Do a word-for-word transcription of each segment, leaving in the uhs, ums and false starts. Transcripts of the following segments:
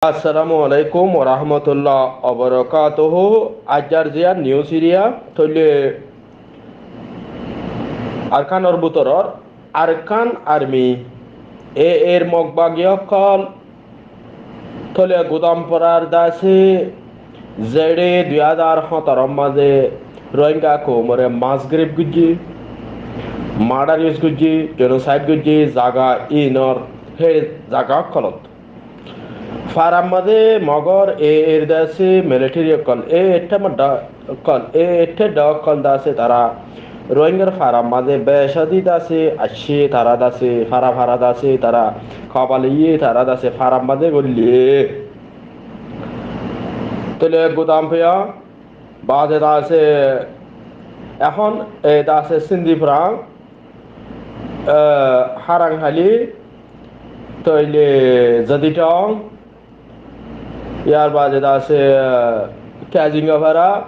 Assalamu alaikum warahmatullah wabarakatuhu. Aijjar ziyán news eriya tóile Arkanor bútoror Arkan Army, e er mokbagi ókkol tóile Gudamporar dase zeçé dui házar háñtaror mazé Rohingya koumore mass grave goijjé, murder use goijjé, genocide goijjé, zaga inor he zaga ókkolot. Farar mazé Mogor e er dase military ókkol, e ette madda ókkol, e ette da ókkol dase tara Rohingyar farar mazé becadi dase aiccé, tara dase fara fara dase tara kobaliye, tara dase farar mazé goille. Tóile Gudampoya bade dase ehón e dase Sindipura, eh, Haranghali, tóile Zaditong, yar bade dase, eh, Kazingafara,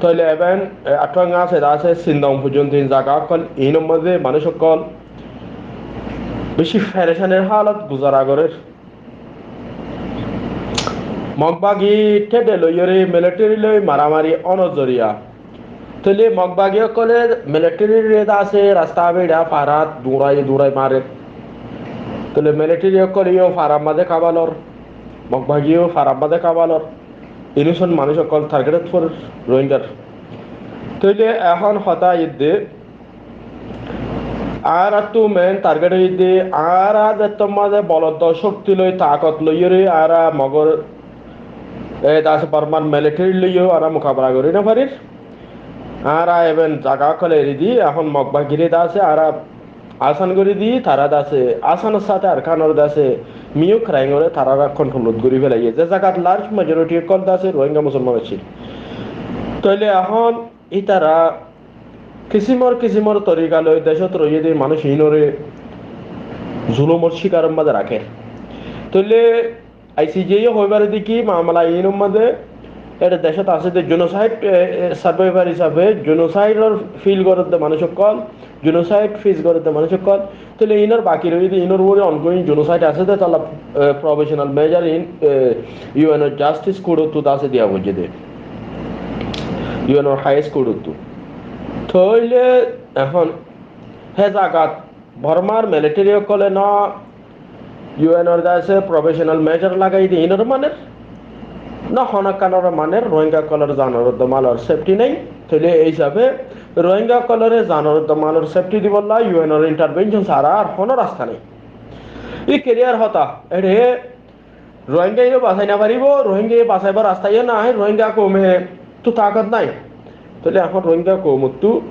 tóile eben, eh, Atong ase dase Sindong foijjonto in zaga ókkol, inor mazé manúc ókkol beci ferecanir halot guzara gorer. Mokbagi tede loiyore military loi maramari ónor zoriya. Tóile mokbagi ókkole military re dase rasta beça farat durai durai marer. Tóile military ókkole yo farar mazé kabalor, mokbagi yo farar mazé kabalor. Innocent manúc ókkol target forer Rohingyar. Tóile ehón hotá edde, añárattu main target óilde, añára zettót mazé boloddo cókti loi, takot loiyore, añára Mogor, e, dase Bormar military loiyo añára mukabela gori no farir. Añára eben zaga ókkol eri di, ehón Mokbagire dase añára asan gori di, tara dase asanor sáte Arkanor dase miyuk kraingore tarara controlot gori felaiye. Ze zagat large majority ókkol dase Rohingya musolman accíl. Tóile ehón ítara kisimor kisimor torika loi decót roiyé de manúc inore zulumor cikaror mazé rakér. Tóile I C J ye hoi fare de ki mamela inor mazé ere decót asé de genocide, e, e, survivor hísabe genocide or feel gorer de manúc ókkol, genocide face gorer de manúc ókkol, tóile inor baki roiyé de, inor uore ongoing genocide asé de, tolla, eh, provisional measure in, eh, U N or Justice Court ottu dase diya foijjé de. U N or Highest Court ottu. Tóile ehón he zagat Bormar military ókkole no U N or dase provisional measure lagai de inor maner, no honokkanor maner, Rohingya ókkolor zanor uddo malor safety nai. Tóile ei hísabe Rohingya ókkolore zanor uddo malor safety dibolla U N or intervention sára ar hono rasta nai. I clear hotá. Ere Rohingya yo basai no faribo, Rohingya yo basaibar rasta yo nai, Rohingya koume tu takot nai. Tóile ehón Rohingya koumottu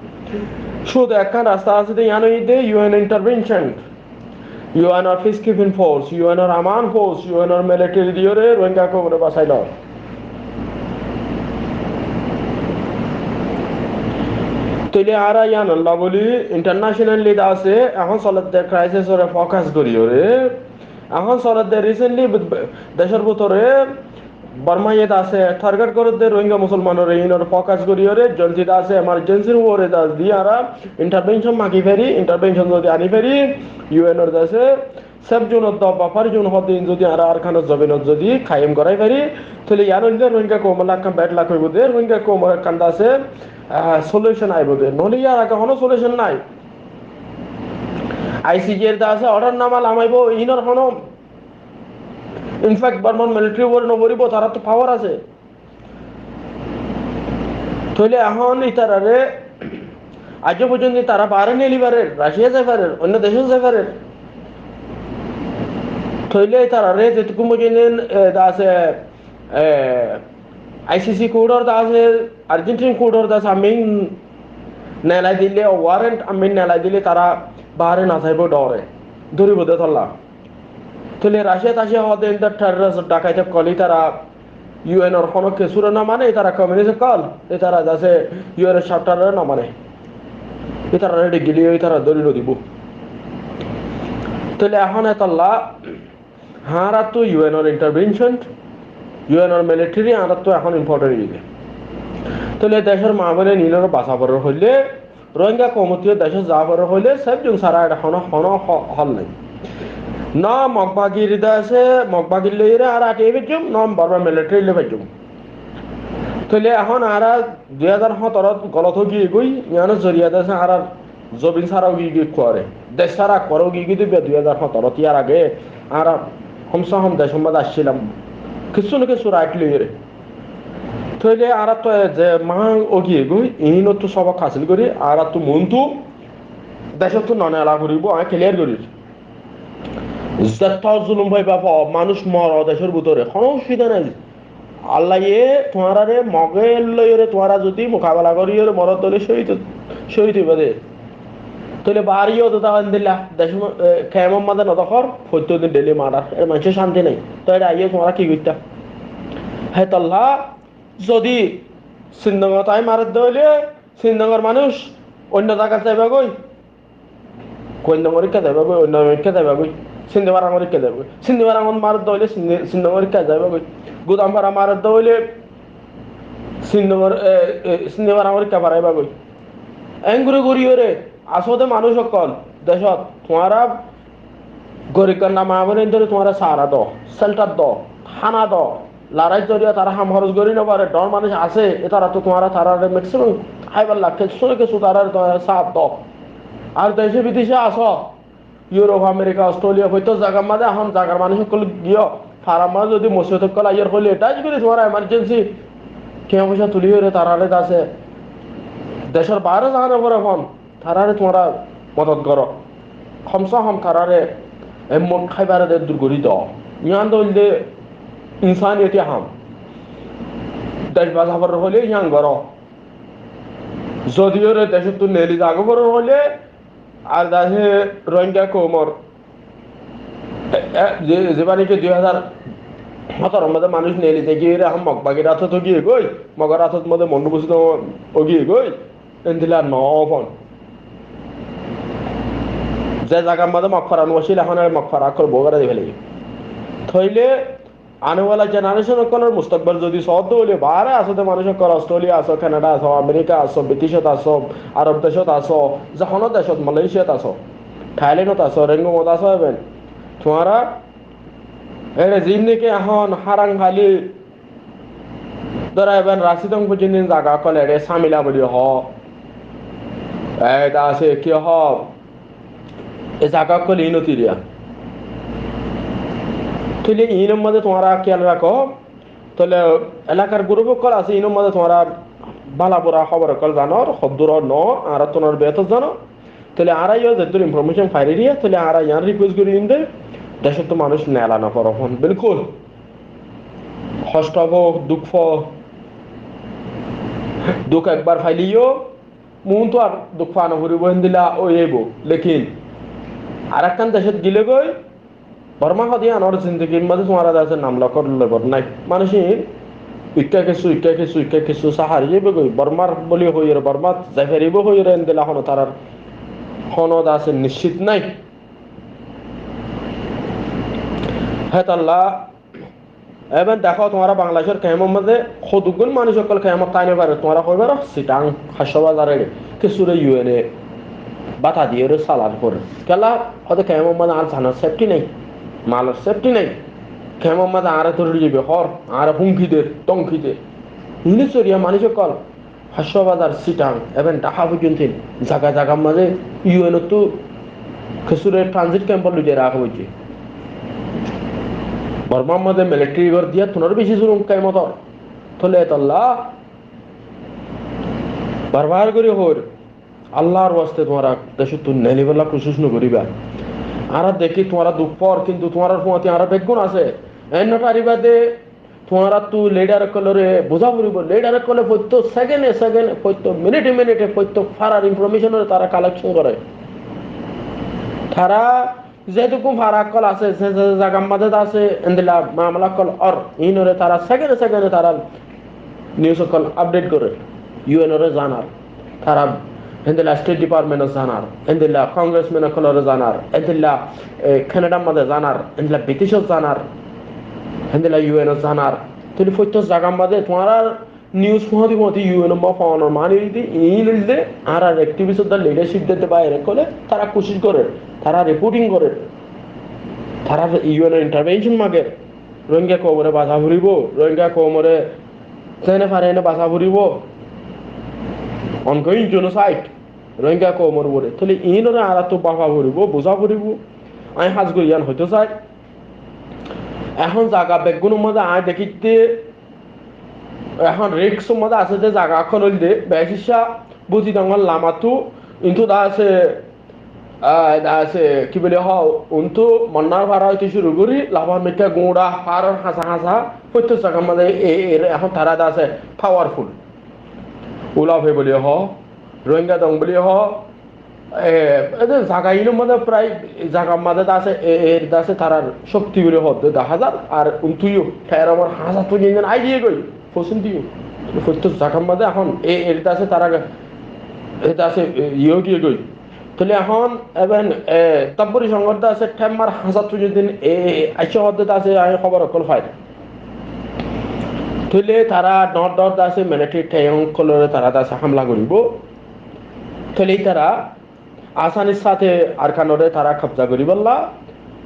cúdu ekkán rasta asé de, yián óilde U N intervention. U N or peacekeeping force, U N or aman force, U N or military diyore Rohingya koumore basai lo. Tóile añára yián olla buli internationally dase ehón soler de crisis ore focus goriyore. Ehón soler de recently b-, b-, decór bútore Bormaye dase target gorer de Rohingya musolmanore inor focus goriyore, zodi dase emergency uore dase di añára intervention magi fari, intervention zodi ani fari, U N or dase safe zone or do buffer zone hoó de in zodi añára Arkanor zobinot zodi kayem gorai fari, tóile yián óilde Rohingya koumor lakkán bad luck óibo de, Rohingya koumor ekkán dase, ah, solution aibo de. Noile yar age hono solution nai. I C J r dase order nama lamaibo, inor hono, in fact, Bormar military uore no foribo, tarar to power asé. Tóile ehón itarare, aijjo foijjonto tara bare neli farer, Russia zai farer, oinno decót zai farer. Tóile itarare zetukkun foijjonto, e, dase, e, I C C court or dase, Argentine court or dase amin nelai dile, warrant amin nelai dile tara bare no zaibo dore, dóribo de tolla. Tóile Russia tasia hoó de inda terrorist dakait ókkol, itara U N or hono kessure no mane, itara communist ókkol, itara dase U N or charter ore no mane. Itarare degile itara dóri no dibo. Tóile ehón etolla añárattu U N or intervention, U N or military añárattu ehón important óiye de. Tóile decór maa boin inore basa forer hoile, Rohingya koumottu decót za forer hoile safe zone sára ar hono, hono ho-, hol nai. No Mog bagir de asé, Mog bagir loiyóre añára athái faijjum, no Borma military loi faijjum. Tóile ehón añára dui házar hóñtorot golot ói giyé goi, yiánor zoriya de asé añárar zobin sára ói giyé goi kuare. Dec sára kuare ói giyé goi de dui házar hóñtorot, yar age añára hom se hom decór mazé accílam. Kessú no kessú right loiyóre. Tóile añárattú ze mahán ói giyé goi, iínottú sobok hásil gorí, añárattú muúntu decóttu no nela foribó, añí clear gorír. Zetó zulum faiba fo, manúic moro decór bútore, honó osubida nai. Allaye tuáñrare Moge loiyóre tuáñra zodi mukabela goríyore morot dóile cóhid, cóhid óiba de. Tóile baáre yó to endilla, dec, e, kemor mazé no dekór, foittó din daily murder, er maincór cánti nai. Tóile aiyó tuáñra ki goittá? Hétolla zodi Sindongot añí marer de óile, Sindongor manúic oinno zagat zaiba goi. Kuindongor ikká zaiba goi, oinno ikká zaiba goi. Sindi Farangor ikká zaiba goi. Sindi Farangot marer de óile Sindi, Sindongor ikká zaiba goi. Gudam Fara marer de óile Sindongor, e, e, Sindi Farangor ikká faraiba goi. Engori goríyore asóde manúic ókkol decót tuáñra gorib ganda maa boin ókkolore tuáñra sahara do, shelter do, hána do, lorai zoriya tará ham horos gorí no fare, dhoóñr manúic asé, e tará to tuáñra tarare maximum háibar lage, kessú no kessú tarare tuáñra sáat do. Ar dece bidece asó, Europe, America, Australia, foittó zagar mazé ehón zagar manúic ókkol giyó, farar mazé zodi musibot ókkol aiyér hoilé, dháis gorí tuáñra emergency kiyá foicá tuliyóre tarare de asé decór baáre zaa no fore fon. Tarare tuáñra modot goró. Hom se hom tarare e Mog háibare de dur gorí do. Yián de óilde insaniyoti ham. Dec basabar hoilé yián goró. Zodiyóre decóttu neli zagói foror hoilé, ar dece Rohingya koumor, e, e, ze, zeba niki dui házar háñtaror mazé manúic neli zagiyóre ehón Mog bagir átot giyé goi, Mogor átot mazé mondu busi do giyé goi. Endilla no fon. Ze zagar mazé Mog fara no accíl, ehón ar Mog fara ókkol bou gorá di félaiye. Tóile anewala generation ókkolor mustokbal zodi sóo de óile, baáre asóde manúic ókkol, Australia asó, Canada asó, America asó, bidecot asó, Arob decot asó, ze honó decot, Malaysiat asó, Thailandot asó, Rangoonot asó, eben tuáñra ere zindegi ehón hárang háli dóra eben Rasitong foijjonto zaga ókkol ere Samila buli hoó. E de asé ki hoó? E zaga ókkol iínot eriya. Tóile iínor mazé tuáñra kiyal rakó. Tóile elakar group ókkol asé, iínor mazé tuáñra bála bura hóbor ókkol zanor, hoddúr no, añárattú beétor zano. Tóile añára yó zeddúr information fair eriya, tóile añára yián request gorí de, decóttu manúic nela no fore fon. Bilkul. Hosto fo, duk fo, duk ekbar faile yó, muúntu ar duk fa no foribó, héndilla ói aibó. Lekin arekkán decót gile goi, Borma hoó de yiánor zindegir mazé tuáñra de asé nam lokor lobor nai. Manúic iín ikká kessú, ikká kessú, ikká kessú sáhari zaibo goi. Bormar buli hoiyóre, Bormat zai faribó hoiyóre, endilla honó tarar honó de asé nishcit nai. Hétolla eben dekó, tuáñra Bangladecor kemor mazé hoddúr manúic ókkol kemot tái no fare, tuáñra hoi faro, Sitang, Hassó Bazar ere, kessúre U N e báta diyóre salar fore. Kiyólla, hoó de kemor mazé añár zanor safety nai, malor safety nai. Kemor mazé añáre dóri loi zaibo, hoór, añáre húmki der, dómki der. Iínor zoriya manúic ókkol Hassó Bazar, Sitang, eben Dhaka foijjonto zaga zagar mazé U N ottú kessúre transit camp ot loi zai raká foijje. Bormar mazé military gor diya tunór beci zulum kemor. Tóile hétolla barbar gorí hoóir, Allar waste tuáñra decóttu neli bolla kucíc no goríba. Añára dekí tuáñra duk for, kintu tuáñrar fúañti añára beggún asé. En no fariba de, tuáñrattú leader ókkolore buzá foribó. Leader ókkole foittó second e second, foittó minute e minute, foittó farar information ore tará collection gore. Tará zetukkún fara ókkol asé, ze ze zagar mazé asé, endilla mamela ókkol or, iínore tará second e second e tará news ókkol update gore, U N ore zanar. Tará héndilla State Department ot zanar, héndilla Congressman ókkolore zanar, héndilla, e, Canada mazé zanar, héndilla bidecot zanar, héndilla U N ot zanar. Tóile foittó zagar mazé tuáñrar news fúañti fúañti U N ot ma fúañnor mani de, iín óilde añárar activist ókkolor leadership de, de baáre ókkole tará kucíc gorer, tará reporting gorer. Tará U N or intervention mager. Rohingya koumore basa foribo, Rohingya koumore zene fare ene basa foribo. Ongoing genocide Rohingya koumor uore. Tóile inore añárattu bafa foribo, buza foribo. Añí hás gorí yián hoito sai. Ehón zaga beggúnor mazé añí dekítte, ehón risk or mazé asé de zaga ókkol óilde, beci sá Butidongor lamattu, intu de asé, ah, de asé, ki buli hoó, untu Monnarfara óite cúru gorí, Lafarmikka, Guñça, Haror, Hasa Hasa, fottí zagar mazé e, e, ehón tará de asé powerful. Ulafe buli hoó, Rohingya dong buli hoó, e, ede zaga inor mazé prai zagar mazé de asé, e, e, de asé tarár cókti buli hoó de dahá zar, ar untu yó, Teromor hañsattu zendin aái diyé goi, fosín diyé. Fottí zagar mazé ehón, e, e, de asé tará, e, de asé, e, iye ói diyé goi. Tóile ehón, eben, e, Dabbori Songhor de asé, Temmar hañsattu zendin, e, e, aiccé hoó de de asé, añí hóbor ókkol fair. Tóile tará dhoóñr dhoóñr de asé, military tank ókkolore tará de asé hámla goríbo. Tóile tará asanir sáte Arkanore tará kobza goríbolla,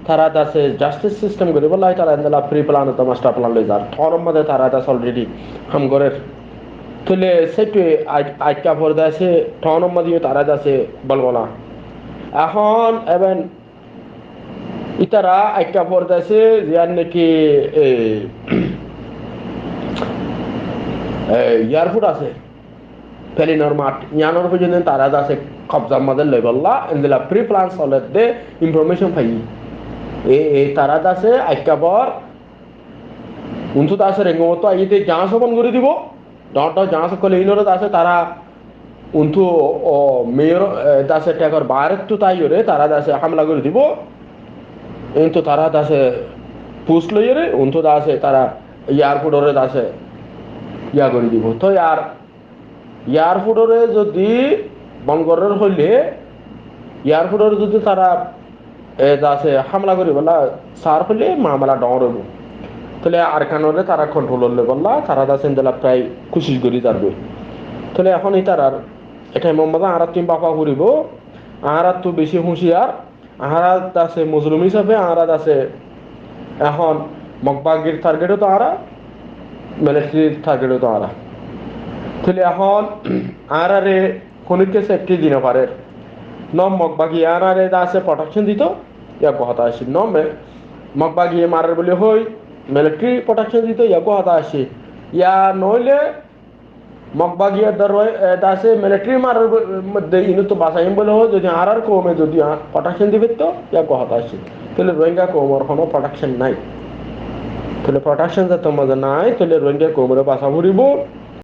tará de asé justice system goríbolla, tará endilla pre-plan óto master plan loi zar. Tónor mazé tará de asé already ham gorér. Tóile seittú ai-, aikka for de asé, tónor mazé yó tará de asé bolbola. Ehón eben ítara aikka for de asé, ziyán niki, e, e, airport asé, pelinor mat, yiánor foijjonto tará de asé kobzar mazé loibolla, endilla pre-plan soler de information faiyí. E, e, tará de asé aikka for, untu de asé Rengomottú aiyé de jañs open gorí dibo, dhoóñr dhoóñr jañs ókkol inore de asé tará untu, o, mayor, e, de asé thekor baárettu táiyore tará de asé hámla gorí dibo. Intu tará de asé post loiyore, untu de asé tará airport ore de asé iya gorí dibo. Toi ar airport ore zodi bon gorer hoile, airport ore zodi tará e, de asé hámla goríbolla sar hoile mamela dhoóñr óibo. Tóile Arkanore tará control ot loibolla tará de asé endilla prai kucic gorí zargoi. Tóile ehón ítarar e thaimor mazé añárattu bafa foribo, añárattu beci huciyar, añára de asé mozlum hísafe añára de asé ehón Mog bagir target ot añára, military target ot añára. Tóile ehón añárare honikka safety di no farer. No Mog bagiye añárare de asé protection dito, yá uggwá hotá asé. No me-, Mog bagiye marer buli hoi, military protection dito, yá uggwá hotá asé. Yá noóile Mog bagiye de Rohi-, e, de asé military marer bo-, de inottu basaiyum buli hoi, zodi añárar koume zodi a-, protection di faitto, yá uggwá hotá asé. Tóile Rohingya koumor hono protection nai. Tóile protection zeto mazé nai, tóile Rohingya koumore basa foribo.